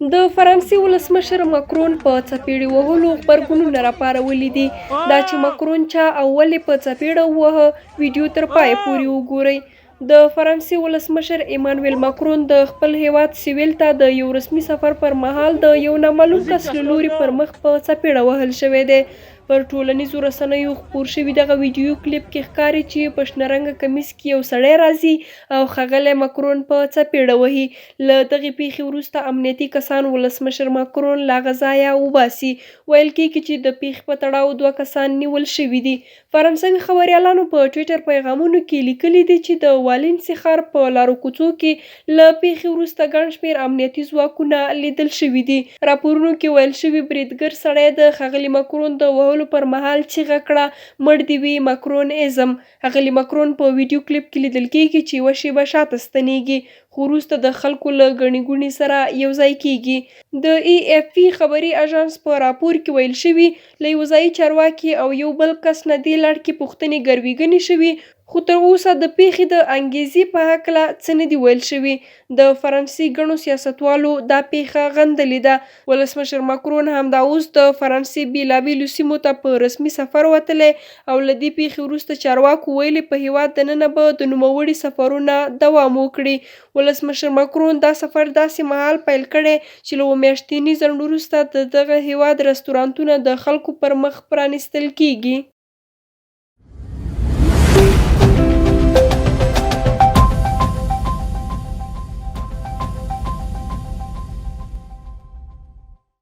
د فرانسې ولسمشر مکرون په څپېړې وهلو غبرګونونه راپارولي دي. دا چې مکرون چا او ولې په څپېړه ووهه، ویډیو تر پایه پورې وګورئ. د فرانسې ولسمشر ایمانویل مکرون د خپل هېواد سویل ته د یو رسمي سفر پر مهال د یو نامعلوم کس له لوري پر مخ په څپېړه وهل شوی دی. پر ټولنیزو رسنیو خپور شوي دغه ویډیو کلیپ کې ښکاري چې په شنه رنګه کمیس کې یو سړی راځي او ښاغلی مکرون په څپېړه وهي. له دغې پېښې وروسته امنیتي کسان ولسمشر مکرون له هغه ځایه وباسي. ویل کېږي چې د پېښې په تړاو دوه کسان نیول شوي دي. فرانسوي خبریالانو په ټویټر پیغامونو کې لیکلي دي چې د والینسي ښار په لارو کوڅو کې له پېښې وروسته ګڼ شمېر امنیتي ځواکونه لیدل شوي دي. راپورونو کې ویل شوي بریدګر سړی د ښاغلي مکرون د وهلو پر مهال چیغه کړه، مړ دې وي مکرون ازم. ښاغلي مکرون په ویډیو کلیپ کې لیدل کېږي چې یوه شېبه شاته ستنېږي، خو وروسته د خلکو له ګڼې ګوڼې سره یوځای کېږي. د ای اېف پي خبري اژانس په راپور کې ویل شوي، له یوه ځايي چارواکي او یو بل کس نه دې لړ کې پوښتنې ګروېږنې شوي، خو تر اوسه د پېښې د انګېزې په هکله څه نه دي ویل شوي. د فرانسې ګڼو سیاستوالو دا پېښه غندلې ده. ولسمشر مکرون همدا اوس د فرانسې بېلابېلو سیمو ته په رسمي سفر وتلی او له دې پېښې وروسته چارواکو ویلي، په هېواد دننه به د نوموړي سفرونه دوام وکړي. ولسمشر مکرون دا سفر داسې مهال پیل کړی چې له اووه میاشتني ځنډ وروسته د دغه هېواد رستورانتونه د خلکو پر مخ پرانیستل کېږي.